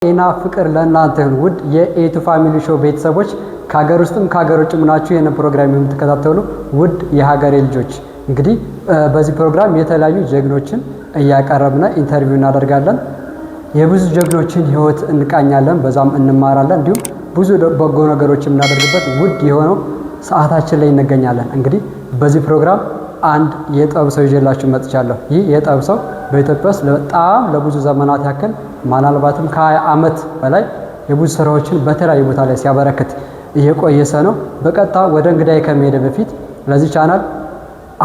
ጤና ፍቅር ለእናንተ ይሁን። ውድ የኤቱ Family Show ቤተሰቦች፣ ከሀገር ውስጥም ከሀገር ውጭም ናችሁ ይህንን ፕሮግራም የምትከታተሉ ውድ የሀገሬ ልጆች፣ እንግዲህ በዚህ ፕሮግራም የተለያዩ ጀግኖችን እያቀረብን interview እናደርጋለን። የብዙ ጀግኖችን ህይወት እንቃኛለን፣ በዛም እንማራለን። እንዲሁም ብዙ በጎ ነገሮች የምናደርግበት ውድ የሆነው ሰዓታችን ላይ እንገኛለን። እንግዲህ በዚህ ፕሮግራም አንድ የጥበብ ሰው ይዤላችሁ መጥቻለሁ። ይህ የጥበብ ሰው በኢትዮጵያ ውስጥ በጣም ለብዙ ዘመናት ያክል፣ ምናልባትም ከ20 ዓመት በላይ የብዙ ስራዎችን በተለያዩ ቦታ ላይ ሲያበረክት እየቆየ ሰው ነው። በቀጥታ ወደ እንግዳዬ ከመሄዴ በፊት ለዚህ ቻናል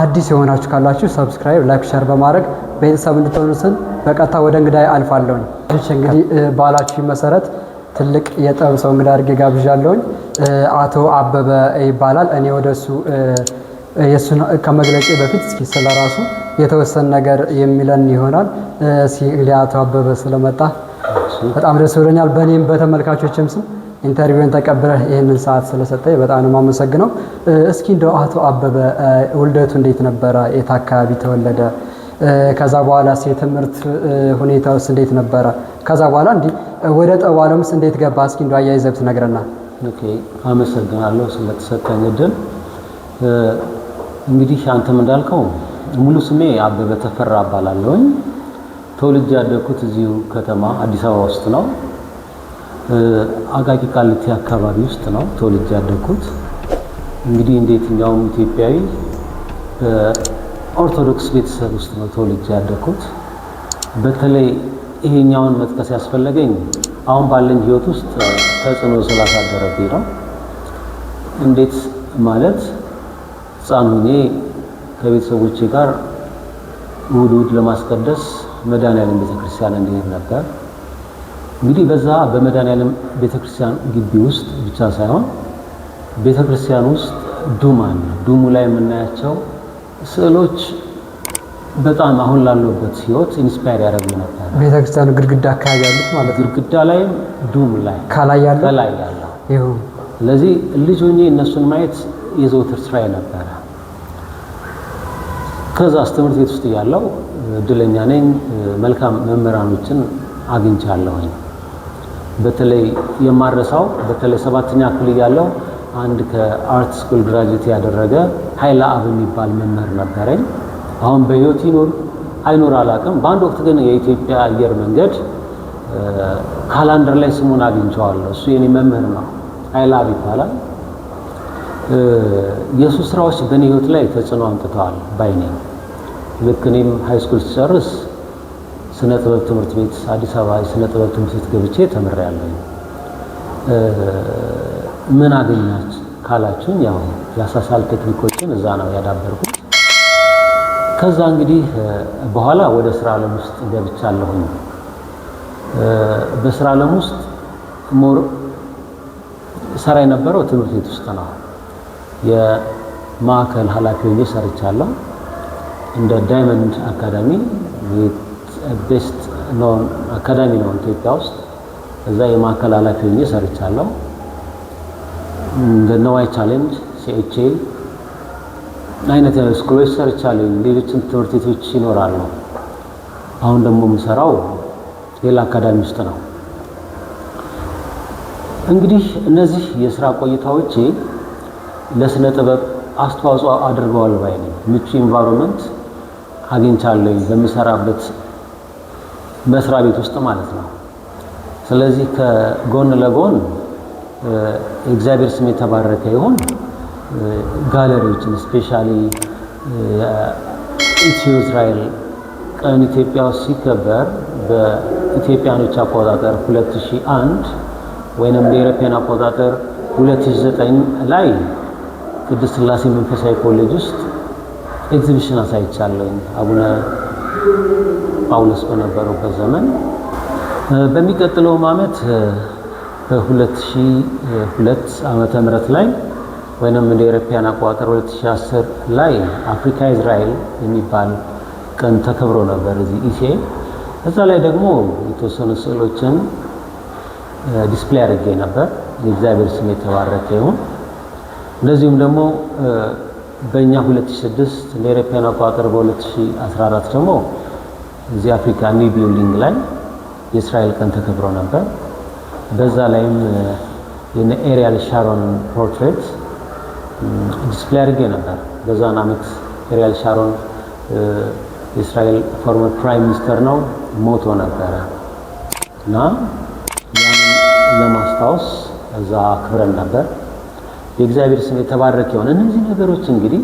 አዲስ የሆናችሁ ካላችሁ subscribe፣ like፣ share በማድረግ ቤተሰብ እንድትሆኑ ስል በቀጥታ ወደ እንግዳዬ አልፋለሁኝ። እንግዲህ ባላችሁ መሰረት ትልቅ የጥበብ ሰው እንግዳ አድርጌ ጋብዣለሁኝ። አቶ አበበ ይባላል። እኔ ወደ እሱ የእሱን ከመግለጼ በፊት እስኪ ስለ ራሱ የተወሰነ ነገር የሚለን ይሆናል። እስኪ እንግዲህ አቶ አበበ ስለመጣ በጣም ደስ ብሎኛል። በእኔም በተመልካቾችም ስም interview ን ተቀብለህ ይህንን ሰዓት ስለሰጠኝ በጣም ነው የማመሰግነው። እስኪ እንደው አቶ አበበ ውልደቱ እንዴት ነበረ? የት አካባቢ ተወለደ? ከዛ በኋላ የትምህርት ሁኔታውስ እንዴት ነበረ? ከዛ በኋላ እንዲህ ወደ ጥበቡ ዓለምስ እንዴት ገባ? እስኪ እንደው አያይዘህ ብትነግረና። Okay፣ አመሰግናለሁ ስለተሰጠኝ እድል። እንግዲህ አንተም እንዳልከው ሙሉ ስሜ አበበ ተፈራ እባላለሁኝ። ተወልጄ ያደግኩት እዚሁ ከተማ አዲስ አበባ ውስጥ ነው። አቃቂ ቃሊቲ አካባቢ ውስጥ ነው ተወልጄ ያደግኩት። እንግዲህ እንደ የትኛውም ኢትዮጵያዊ በኦርቶዶክስ ቤተሰብ ውስጥ ነው ተወልጄ ያደግኩት። በተለይ ይሄኛውን መጥቀስ ያስፈለገኝ አሁን ባለኝ ህይወት ውስጥ ተጽዕኖ ስላሳደረብኝ ነው። እንዴት ማለት፣ ሕፃን ሁኜ ከቤተሰቦቼ ጋር እሑድ እሑድ ለማስቀደስ መድኃኔዓለም ቤተክርስቲያን እንሄድ ነበር። እንግዲህ በዛ በመድኃኔዓለም ቤተክርስቲያን ግቢ ውስጥ ብቻ ሳይሆን ቤተክርስቲያን ውስጥ dome አለ። Dome ኡ ላይ የምናያቸው ስዕሎች በጣም አሁን ላለሁበት ህይወት inspire ያደረጉ ነበር። ቤተክርስቲያኑ ግድግዳ አካባቢ ያሉት ማለት ነው። ግድግዳ ላይም dome ላይ ከላይ ያለው ከላይ ያለው። ይሁን። ስለዚህ ልጅ ሆኜ እነሱን ማየት የዘወትር ስራዬ ነበረ። ከዛ ትምህርት ቤት ውስጥ እያለሁ እድለኛ ነኝ፣ መልካም መምህራኖችን አግኝቻለሁኝ። በተለይ የማልረሳው፣ በተለይ ሰባተኛ ክፍል እያለሁ አንድ ከ art school graduate ያደረገ ኃይለ አብ የሚባል መምህር ነበረኝ። አሁን በህይወት ይኖር አይኖር አላውቅም። በአንድ ወቅት ግን የኢትዮጵያ አየር መንገድ calendar ላይ ስሙን አግኝቼዋለሁ። እሱ የኔ መምህር ነው፣ ኃይለ አብ ይባላል። የእሱ ስራዎች በእኔ ህይወት ላይ ተጽዕኖ አምጥተዋል ባይ ነኝ። ልክ እኔም high school ስጨርስ ስነ ጥበብ ትምህርት ቤት፣ አዲስ አበባ የስነ ጥበብ ትምህርት ቤት ገብቼ ተምሬያለሁ። ምን አገኛች ካላችሁኝ፣ ያው የአሳሳል ቴክኒኮችን እዛ ነው ያዳበርኩት። ከዛ እንግዲህ በኋላ ወደ ስራ ዓለም ውስጥ ገብቻለሁኝ። በስራ ዓለም ውስጥ more ሰራ የነበረው ትምህርት ቤት ውስጥ ነው። የማዕከል ኃላፊ ሆኜ ሰርቻለሁ። እንደ Diamond Academy best known academy ነው ኢትዮጵያ ውስጥ። እዛ የማዕከል ኃላፊ ሆኜ ሰርቻለሁ። እንደ ነዋይ Challenge፣ ሲኤችኤ አይነት school ኦች ሰርቻለሁ። ሌሎችም ትምህርት ቤቶች ይኖራሉ። አሁን ደግሞ የምሰራው ሌላ አካዳሚ ውስጥ ነው። እንግዲህ እነዚህ የስራ ቆይታዎቼ ለስነ ጥበብ አስተዋጽኦ አድርገዋል ባይ ነኝ። ምቹ environment አግኝቻለሁ በምሰራበት መስሪያ ቤት ውስጥ ማለት ነው። ስለዚህ ከጎን ለጎን፣ የእግዚአብሔር ስም የተባረከ ይሁን፣ ጋለሪዎችን especially ኢትዮ እስራኤል ቀን ኢትዮጵያ ውስጥ ሲከበር በኢትዮጵያኖች አቆጣጠር 2001 ወይንም በ European አቆጣጠር 2009 ላይ ቅድስት ሥላሴ መንፈሳዊ ኮሌጅ ውስጥ ኤግዚቢሽን አሳይቻለሁኝ አቡነ ጳውሎስ በነበሩበት ዘመን። በሚቀጥለውም ዓመት በ2002 ዓመተ ምህረት ላይ ወይንም እንደ European አቆጣጠር 2010 ላይ አፍሪካ እስራኤል የሚባል ቀን ተከብሮ ነበር እዚህ ኢሲኤ። እዛ ላይ ደግሞ የተወሰኑ ስዕሎችን display አድርጌ ነበር። የእግዚአብሔር ስም የተባረከ ይሁን። እንደዚሁም ደግሞ በእኛ 2006፣ እንደ European አቆጣጠር በ2014 ደግሞ እዚህ አፍሪካ new building ላይ የእስራኤል ቀን ተከብሮ ነበር። በዛ ላይም የነ ኤሪያል ሻሮን portrait display አድርጌ ነበር። በዛን አመት ኤሪያል ሻሮን የእስራኤል former prime minister ነው፣ ሞቶ ነበረ እና ያንን ለማስታወስ እዛ አክብረን ነበር። የእግዚአብሔር ስም የተባረከ ይሁን። እነዚህ ነገሮች እንግዲህ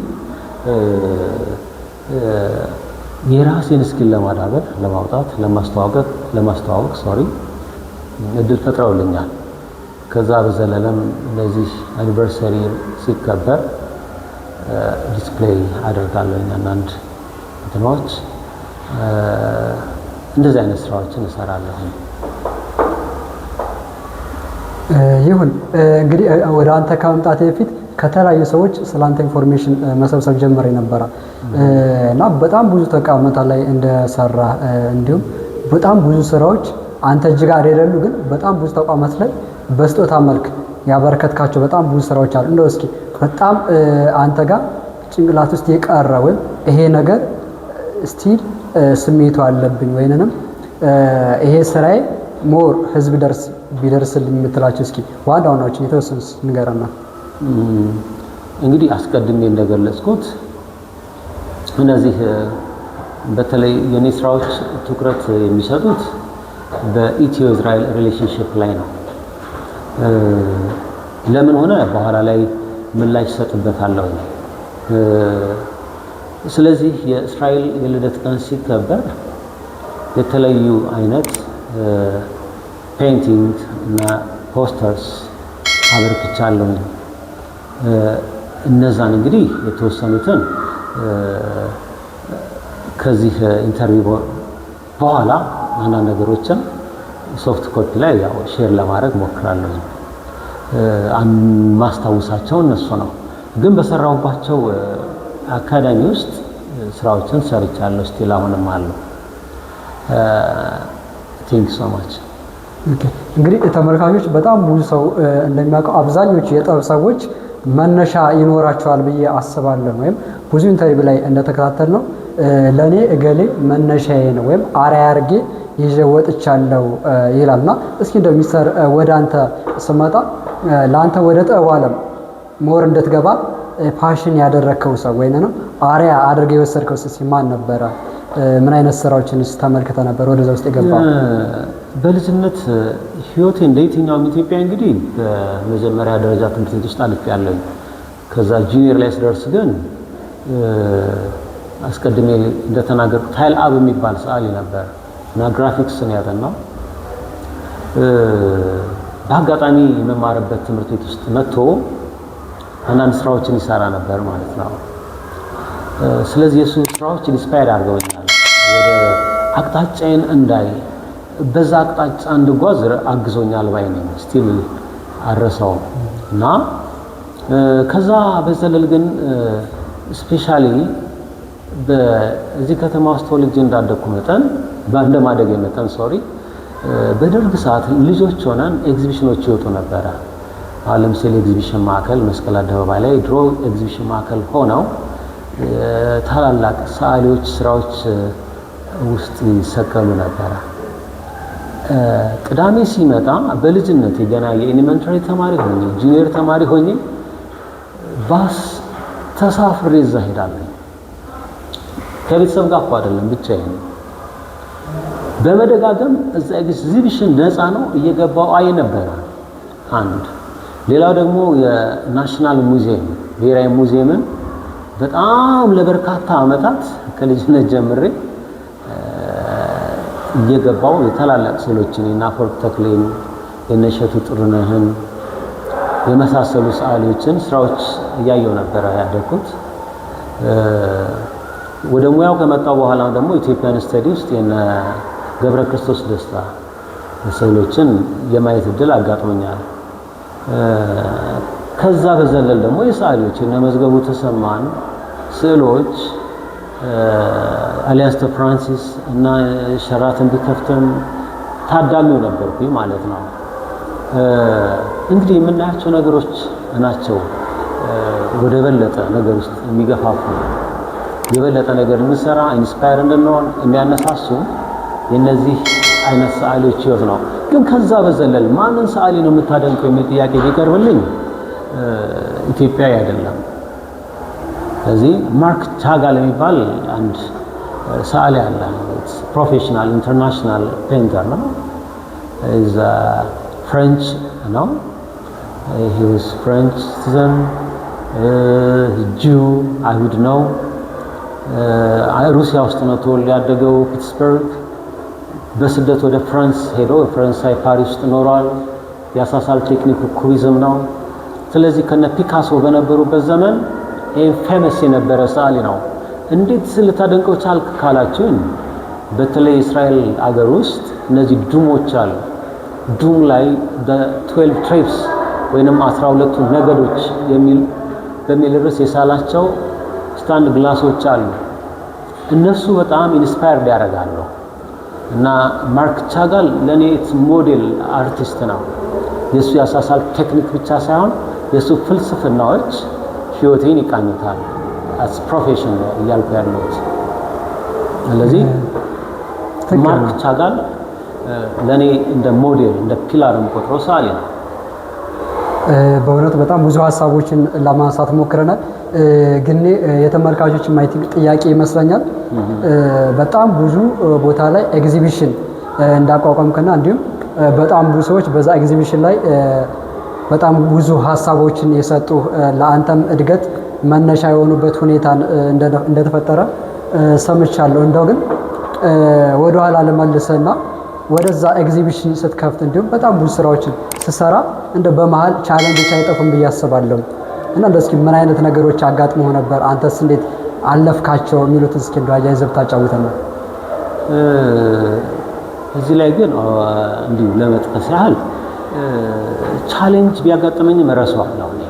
የራሴን skill ለማዳበር፣ ለማውጣት፣ ለማስተዋወቅ sorry እድል ፈጥረውልኛል። ከዛ በዘለለም እነዚህ anniversary ሲከበር display አደርጋለሁ አንዳንድ እንትኖች፣ እንደዚህ አይነት ስራዎችን እሰራለሁ። ይሁን። እንግዲህ ወደ አንተ ከመምጣቴ በፊት ከተለያዩ ሰዎች ስለ አንተ information መሰብሰብ ጀምሬ ነበረ እና በጣም ብዙ ተቋማት ላይ እንደሰራ፣ እንዲሁም በጣም ብዙ ስራዎች አንተ እጅ ጋር የሌሉ ግን በጣም ብዙ ተቋማት ላይ በስጦታ መልክ ያበረከትካቸው በጣም ብዙ ስራዎች አሉ። እንደው እስኪ በጣም አንተ ጋር ጭንቅላት ውስጥ የቀረ ወይም ይሄ ነገር still ስሜቱ አለብኝ ወይንንም ይሄ ስራዬ more ህዝብ ደርስ ቢደርስልኝ የምትላቸው እስኪ ዋና ዋናዎችን የተወሰኑ ንገረና። እንግዲህ አስቀድሜ እንደገለጽኩት እነዚህ በተለይ የኔ ስራዎች ትኩረት የሚሰጡት በኢትዮ እስራኤል relationship ላይ ነው። ለምን ሆነ በኋላ ላይ ምላሽ ሰጥበታለሁ። ስለዚህ የእስራኤል የልደት ቀን ሲከበር የተለያዩ አይነት painting እና posters አበርክቻለሁ። እነዛን እንግዲህ የተወሰኑትን ከዚህ interview በኋላ አንዳንድ ነገሮችን soft copy ላይ ያው share ለማድረግ ሞክራለሁ። ማስታውሳቸው እነሱ ነው። ግን በሰራሁባቸው አካዳሚ ውስጥ ስራዎችን ሰርቻለሁ። Still አሁንም አሉ። Thank so much። እንግዲህ ተመልካቾች፣ በጣም ብዙ ሰው እንደሚያውቀው አብዛኞቹ የጥበብ ሰዎች መነሻ ይኖራቸዋል ብዬ አስባለሁ። ወይም ብዙ interview ላይ እንደተከታተል ነው ለእኔ እገሌ መነሻዬ ነው ወይም አርአያ አድርጌ ይዤ ወጥቻለሁ ይላል። እና እስኪ እንደው ሚስተር ወደ አንተ ስመጣ ለአንተ ወደ ጥበቡ ዓለም more እንድትገባ passion ያደረግከው ሰው ወይንም አርአያ አድርገህ የወሰድከው ሰው ማን ነበረ? ምን አይነት ስራዎችንስ ተመልክተህ ነበር ወደዛ ውስጥ የገባው? በልጅነት ህይወቴ እንደ የትኛውም ኢትዮጵያ እንግዲህ በመጀመሪያ ደረጃ ትምህርት ቤት ውስጥ አልፌያለሁ። ከዛ junior ላይ ስደርስ ግን አስቀድሜ እንደተናገርኩት ኃይል አብ የሚባል ሰዓሊ ነበር እና ግራፊክስን ያጠናው። በአጋጣሚ የመማርበት ትምህርት ቤት ውስጥ መጥቶ አንዳንድ ስራዎችን ይሰራ ነበር ማለት ነው። ስለዚህ የእሱ ስራዎች inspire አድርገውኛል። ወደ አቅጣጫዬን እንዳይ፣ በዛ አቅጣጫ እንድጓዝ አግዞኛል ባይ ነኝ። Still አልረሳውም። እና ከዛ በዘለል ግን specially በዚህ ከተማ ውስጥ ተወልጄ እንዳደግኩ መጠን፣ እንደማደጌ መጠን sorry፣ በደርግ ሰዓት ልጆች ሆነን ኤግዚቢሽኖች ይወጡ ነበረ። አሁን ለምሳሌ ኤግዚቢሽን ማዕከል መስቀል አደባባይ ላይ ድሮ ኤግዚቢሽን ማዕከል ሆነው ታላላቅ ሰዓሊዎች ስራዎች ውስጥ ይሰቀሉ ነበረ። ቅዳሜ ሲመጣ በልጅነት ገና የ elementary ተማሪ ሆኜ፣ junior ተማሪ ሆኜ ባስ ተሳፍሬ እዛ ሄዳለሁ። ከቤተሰብ ጋር እኮ አይደለም፣ ብቻዬን። በመደጋገም እዛ ኤግዚቢሽን ነፃ ነው፣ እየገባው አይ ነበረ። አንድ ሌላው ደግሞ የ national museum፣ ብሔራዊ ሙዚየምን በጣም ለበርካታ ዓመታት ከልጅነት ጀምሬ እየገባው የታላላቅ ስዕሎችን፣ የእነ አፈወርቅ ተክሌን፣ የእነ እሸቱ ጥሩነህን የመሳሰሉ ሰዓሊዎችን ስራዎች እያየው ነበረ ያደግኩት። ወደ ሙያው ከመጣው በኋላ ደግሞ Ethiopian Study ውስጥ የነ ገብረ ክርስቶስ ደስታ ስዕሎችን የማየት እድል አጋጥሞኛል። ከዛ በዘለል ደግሞ የሰዓሊዎች የነ መዝገቡ ተሰማን ስዕሎች አሊያንስ ፍራንሲስ እና ሸራተን ቢከፍትም ታዳሚው ነበርኩኝ ማለት ነው። እንግዲህ የምናያቸው ነገሮች ናቸው ወደ በለጠ ነገር ውስጥ የሚገፋፉ፣ የበለጠ ነገር እንድንሰራ inspire እንድንሆን የሚያነሳሱ የእነዚህ አይነት ሰዓሊዎች ህይወት ነው። ግን ከዛ በዘለል ማንን ሰዓሊ ነው የምታደንቀው የሚል ጥያቄ ቢቀርብልኝ ኢትዮጵያዊ አይደለም። ስለዚህ ማርክ ቻጋል የሚባል አንድ ሰዓሊ አለ። Professional international painter ነው። Is French ነው። He was French citizen, Jew፣ አይሁድ ነው። ሩሲያ ውስጥ ነው ተወልዶ ያደገው፣ ፒትስበርግ። በስደት ወደ France ሄዶ ፈረንሳይ ፓሪስ ውስጥ ኖሯል። የአሳሳል ቴክኒኩ ኩቢዝም ነው። ስለዚህ ከነ ፒካሶ በነበሩበት ዘመን ይህም famous የነበረ ሰዓሊ ነው። እንዴት ልታደንቀው ቻልክ ካላችሁኝ፣ በተለይ እስራኤል አገር ውስጥ እነዚህ dome ኦች አሉ። Dome ላይ 12 tribes ወይንም 12ቱ ነገዶች በሚል ርዕስ የሳላቸው stained glass ኦች አሉ። እነሱ በጣም inspired ያደርጋሉ። እና ማርክ ቻጋል ለእኔ model artist ነው። የእሱ የአሳሳል ቴክኒክ ብቻ ሳይሆን የእሱ ፍልስፍናዎች ህይወቴን ይቃኙታል። As profession ነው እያልኩ ያለሁት። ስለዚህ ማርክ ቻጋል ለእኔ እንደ ሞዴል፣ እንደ pillar የምቆጥረው ሰዓሊ ነው። በእውነቱ በጣም ብዙ ሀሳቦችን ለማንሳት ሞክረናል። ግን የተመልካቾች I think ጥያቄ ይመስለኛል፣ በጣም ብዙ ቦታ ላይ ኤግዚቢሽን እንዳቋቋምክና እንዲሁም በጣም ብዙ ሰዎች በዛ ኤግዚቢሽን ላይ በጣም ብዙ ሀሳቦችን የሰጡ፣ ለአንተም እድገት መነሻ የሆኑበት ሁኔታ እንደተፈጠረ ሰምቻለሁ። እንደው ግን ወደኋላ ልመልስህና ወደዛ ኤግዚቢሽን ስትከፍት እንዲሁም በጣም ብዙ ስራዎችን ስትሰራ እንደ በመሀል challenge ኦች አይጠፉም ብዬ አስባለሁ። እና እንደ እስኪ ምን አይነት ነገሮች አጋጥመው ነበር? አንተስ እንዴት አለፍካቸው? የሚሉትን እስኪ እንደው አያይዘህ ብታጫውተን ነው። እዚህ ላይ ግን እንዲሁ ለመጥቀስ ያህል challenge ቢያጋጥመኝም እረሳዋለሁ። እኔ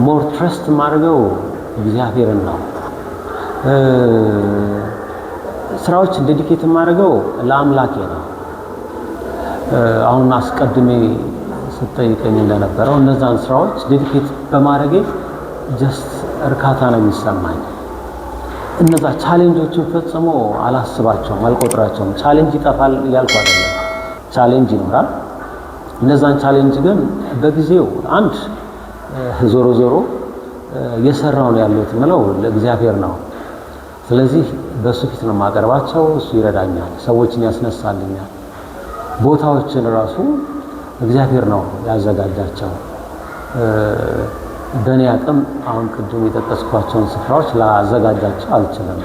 more trust የማደርገው እግዚአብሔርን ነው። ስራዎችን dedicate የማደርገው ለአምላኬ ነው። አሁን አስቀድሜ ስትጠይቀኝ እንደነበረው እነዛን ስራዎች dedicate በማድረጌ just እርካታ ነው የሚሰማኝ። እነዛ challenge ኦችን ፈጽሞ አላስባቸውም፣ አልቆጥራቸውም። Challenge ይጠፋል እያልኩ አይደለም። Challenge ይኖራል። እነዛን challenge ግን በጊዜው አንድ ዞሮ ዞሮ የሰራው ነው ያለሁት የምለው ለእግዚአብሔር ነው። ስለዚህ በእሱ ፊት ነው የማቀርባቸው። እሱ ይረዳኛል፣ ሰዎችን ያስነሳልኛል። ቦታዎችን ራሱ እግዚአብሔር ነው ያዘጋጃቸው። በእኔ አቅም አሁን ቅድም የጠቀስኳቸውን ስፍራዎች ላዘጋጃቸው አልችልም።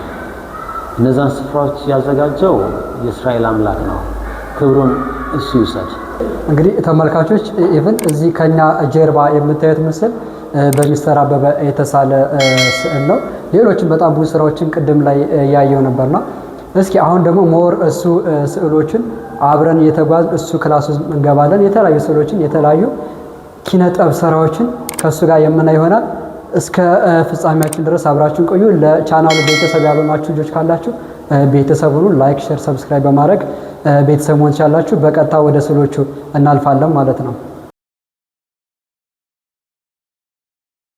እነዛን ስፍራዎች ያዘጋጀው የእስራኤል አምላክ ነው። ክብሩን እሱ ይውሰድ። እንግዲህ ተመልካቾች፣ even እዚህ ከኛ ጀርባ የምታዩት ምስል በሚስተር አበበ የተሳለ ስዕል ነው። ሌሎችም በጣም ብዙ ስራዎችን ቅድም ላይ እያየው ነበርና እስኪ አሁን ደግሞ more እሱ ስዕሎችን አብረን እየተጓዝን እሱ class ውስጥ እንገባለን። የተለያዩ ስዕሎችን፣ የተለያዩ ኪነጥበብ ስራዎችን ከእሱ ጋር የምናይ ይሆናል። እስከ ፍጻሜያችን ድረስ አብራችሁን ቆዩ። ለቻናሉ ቤተሰብ ያልሆናችሁ ልጆች ካላችሁ ቤተሰብ ሁኑ። Like፣ share፣ subscribe በማድረግ ቤተሰብ መሆን ትችላላችሁ። በቀጥታ ወደ ስዕሎቹ እናልፋለን ማለት ነው።